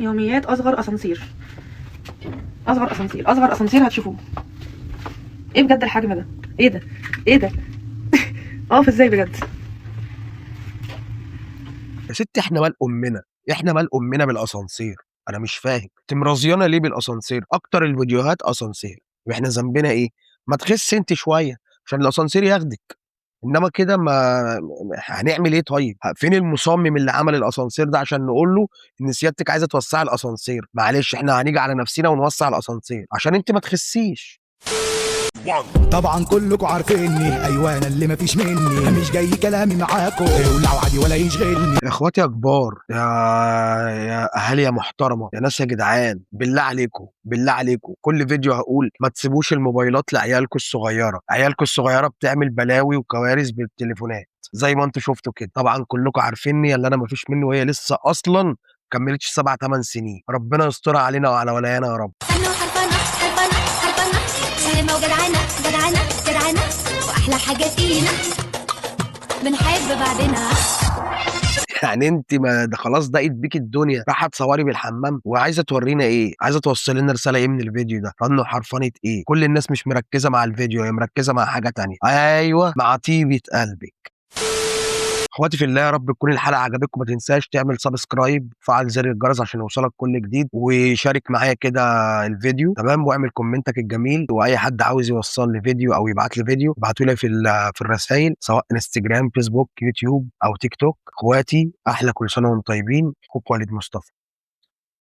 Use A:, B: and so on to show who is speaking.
A: يوميات اصغر اسانسير. اصغر اسانسير، اصغر اسانسير هتشوفوه. ايه بجد الحجم ده؟ ايه ده؟ ايه ده؟ اقف ازاي بجد؟
B: يا ستي إحنا مال أمنا، إحنا مال أمنا بالأسانسير؟ أنا مش فاهم، أنتِ مرازيانا ليه بالأسانسير؟ أكتر الفيديوهات أسانسير، وإحنا ذنبنا إيه؟ ما تخسي أنتِ شوية عشان الأسانسير ياخدِك، إنما كده ما هنعمل إيه طيب؟ فين المصمم اللي عمل الأسانسير ده عشان نقول له إن سيادتِك عايزة توسّعي الأسانسير؟ معلش إحنا هنيجي على نفسنا ونوسّع الأسانسير عشان أنتِ ما تخسيش.
C: طبعا كلكم عارفيني، ايوه انا اللي مفيش مني، مش جاي كلامي معاكم، ولو عادي ولا يشغلني.
B: يا اخواتي يا كبار، يا اهالي يا محترمه، يا ناس يا جدعان، بالله عليكم، بالله عليكم، كل فيديو هقول ما تسيبوش الموبايلات لعيالكم الصغيرة، عيالكم الصغيرة بتعمل بلاوي وكوارث بالتليفونات زي ما انتم شفتوا كده. طبعا كلكم عارفيني اللي انا ما فيش مني، وهي لسه اصلا ما كملتش 7 8 سنين، ربنا يسترها علينا وعلى ولايانا يا رب.
D: حرفنة حرفنة حرفنة، شهمة وجدعنة جدعنة جدعنة، وأحلى حاجة فينا بنحب بعضنا.
B: يعني انت ما ده خلاص ضاقت بيك الدنيا، رايحة تصوري بالحمام وعايزه تورينا ايه؟ عايزه توصلي لنا رسالة ايه من الفيديو ده؟ رنه حرفنه ايه؟ كل الناس مش مركزه مع الفيديو، هي مركزه مع حاجة تانية. ايوه مع طيبة قلبك. اخواتي في الله، يا رب تكون الحلقة عجبتكم، ما تنساش تعمل subscribe، فعل زر الجرس عشان يوصلك كل جديد، وشارك معايا كده الفيديو، تمام؟ واعمل comment ك الجميل، واي حد عاوز يوصل لي فيديو او يبعت لي فيديو ابعتوا لي في الرسائل، سواء انستجرام، فيسبوك، يوتيوب او تيك توك. اخواتي احلى كل سنة وانتم طيبين، اخوك وليد مصطفى.